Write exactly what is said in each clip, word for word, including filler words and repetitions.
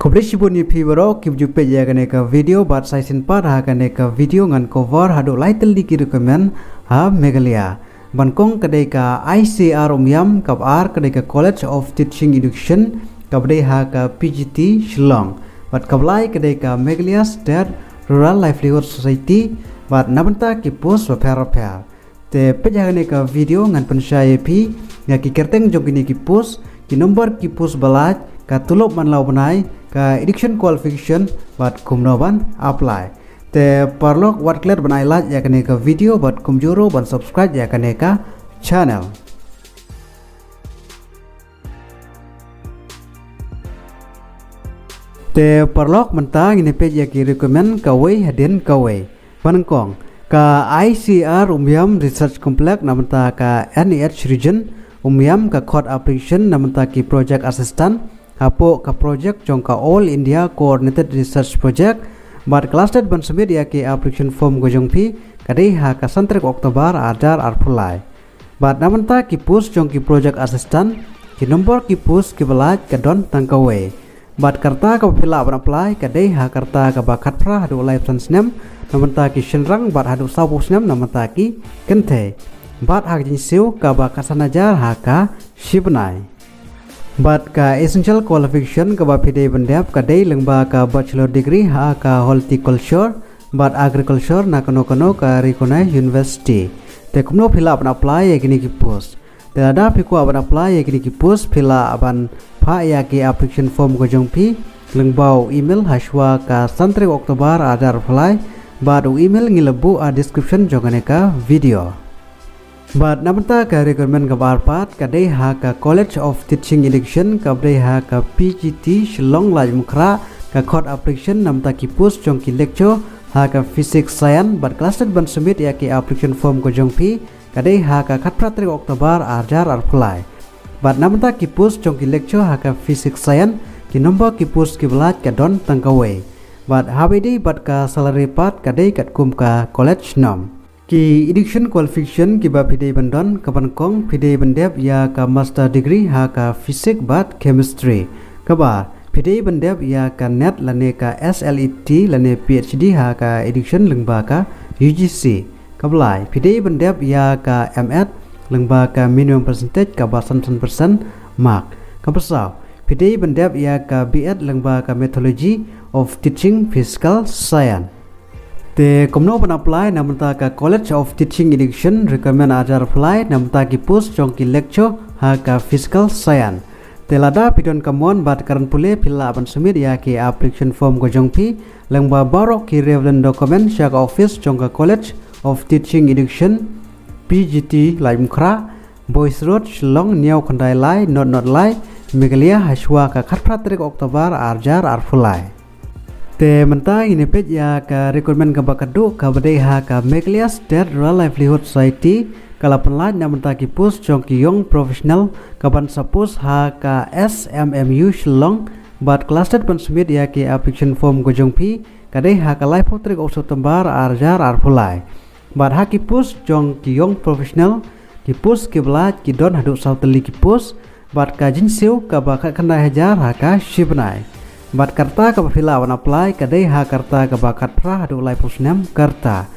Khublei shibun ïa phi baroh kiba ju peit ïa kane ka video, bad sa shisien pat ha kane ka video ngan cover haduh lai tylli ki recruitment ha Meghalaya. Ba nyngkong ka dei ka I C R Umiam, kaba ar ka dei ka College of Teaching Education kaba dei ha ka P G T Shillong, bad kaba lai ka dei ka Meghalaya State Rural Livelihood Society, bad na bynta ki post bapher bapher. Te peit ha kane ka video ngan pynshai ïa phi ïa ki kyrteng jong kine ki post, ki number ki post ba lait, ka tulop man la u bnai, ka education qualification, bad kumno ban apply. Te paralok wat klet ban ai like ïa kane ka video, bad kumjuh ruh ban subscribe ïa kane ka channel. Te paralok mynta ngin ïa peit ïa ki recruitment kawei hadien kawei. Ba nyngkong, ka I C R Umiam Research Complex na bynta ka N E H Region, Umiam, ka khot application na bynta ki project assistant hapoh ka project jong ka All India Coordinated Research Project, bad ka last date ban submit ïa ki application form ka jong phi ka dei ha ka san tarik October ar hajar arphew lai. Bad na bynta ki post jong ki project assistant, ki number ki post kiba lait ka don tang kawei. Bad ka rta kaba phi lah ban apply ka dei ha ka rta kaba khatphra haduh laiphew san snem na bynta ki shynrang, bad haduh sawphew snem na bynta ki kynthei. Bad ha ka jingsiew kaba khatsan hajar ha ka shibnai. Bad ka essential qualification kaba phi dei ban dep ka dei lyngba ka bachelor degree ha ka horticulture bad agriculture na kano kano ka recognized university. Te kumno phi lah ban apply ïa kine ki post? Te lada phi kwah ban apply ïa kine ki post, phi lah ban phah ïa ki application form ka jong phi lyngba u email hashuwa ka san tarik October ar hajar arphew lai, bad u email ngi la buh ha description jong kane ka video. Bad na bynta ka recruitment kaba ar pat ka dei ha ka College of Teaching Education kaba dei ha ka P G T Shillong Laitumkhrah, ka khot application na bynta ki post jong ki lecturer ha ka Physics Science, bad ka last date ban submit ïa ki application form ka jong phi ka dei ha ka khatphra tarik October ar hajar arphew lai. Bad na bynta ki post jong ki lecturer ha ka Physics Science, ki number ki post kiba lait ka don tang kawei. Bad haba ïadei bad ka salary pat ka dei katkum ka college norm. Ki education qualification kiba phi dei ban don, kaba nyngkong phi dei ban dep ïa ka master degree ha ka physics bad chemistry. Kaba ar phi dei ban dep ïa ka NET lane ka SLET lane PhD ha ka education lyngba ka U G C. Kaba lai phi dei ban dep ïa ka MEd lyngba ka minimum percentage kaba san percent mark. Kaba saw phi dei ban dep ïa ka BEd lyngba ka Methodology of Teaching Physical Science. Te kumno ban apply na bynta ka College of Teaching Education, recruitment ar hajar arphew lai, na bynta ki post jong ki lecturer ha ka Physical Science. Te lada phi don ka mon bad kren pule, phi lah ban submit ïa ki application form ka jong phi lyngba baroh ki relevant document sha ka office jong ka College of Teaching Education, P G T Laitumkhrah, Boyce Road, Shillong, hynñiew khyndai lai, nod nod lai, Meghalaya, hashuwa ka khatphra tarik October ar hajar arphew lai. Te mynta ngin ïa peit ïa ka recruitment kaba khatduh kaba dei ha ka Meghalaya State Rural Livelihood Society, ka la pynlait na bynta ki post jong ki young professional kaban sa post ha ka SMMU Shillong, bad ka last date ban submit ïa ki application form ka jong phi ka dei ha ka laiphew tarik u September ar hajar arphew lai. Bad ha ki post jong ki young professional, ki post kiba lait ki don haduh saw tylli ki post, bad ka jingsiew kaba khatkhyndai hajar ha ka shibnai. Bad ka rta kaba phi lah ban apply ka dei ha ka rta kaba khatphra haduh laiphew snem ka rta.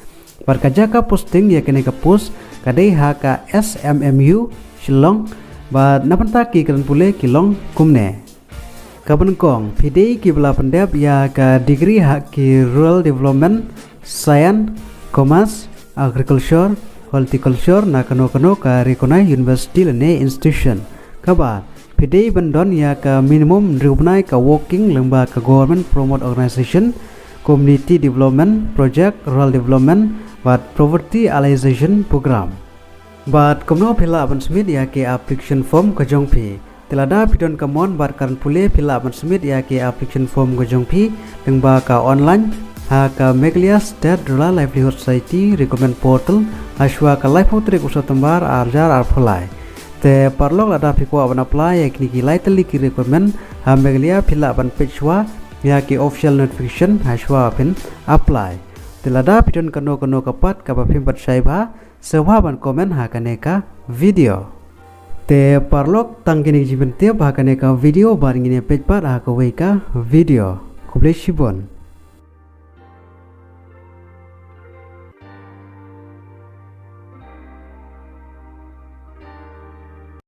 Bad ka jaka posting ïa kane ka post ka dei ha ka SMMU Shillong, bad na bynta ki kren pule ki long kumne. Kaba nyngkong, phi dei kiba la pyndep ïa ka degree ha ki Rural Development, Science, Commerce, Agriculture, Horticulture na kano kano ka recognized university lane institution. Kaba ar, phi dei ban don ïa ka minimum hynriew bnai ka working lyngba ka government promote organization, community development project, rural development bad poverty alleviation program. Bad kumno phi lah ban submit ïa ki application form ka jong phi? Te lada phi don ka mon bad kren pule, phi lah ban submit ïa ki application form ka jong phi lyngba ka online ha ka Meghalaya State Rural Livelihood Society recruitment portal hashuwa ka laiphew tarik u September ar hajar arphew lai. Te paralok, lada phi kwah ban apply ïa kine ki lai tylli ki recruitment ha Meghalaya, phi lah ban peit shuwa ïa ki official notification hashuwa phin apply. Te lada phi don kano kano ka pat kaba phim pat shai bha, sngewbha ban comment ha kane ka video. Te paralok, tang kine ki jingpyntip ha kane ka video, bad ngin ïa peit pat ha kawei ka video. Khublei shibun.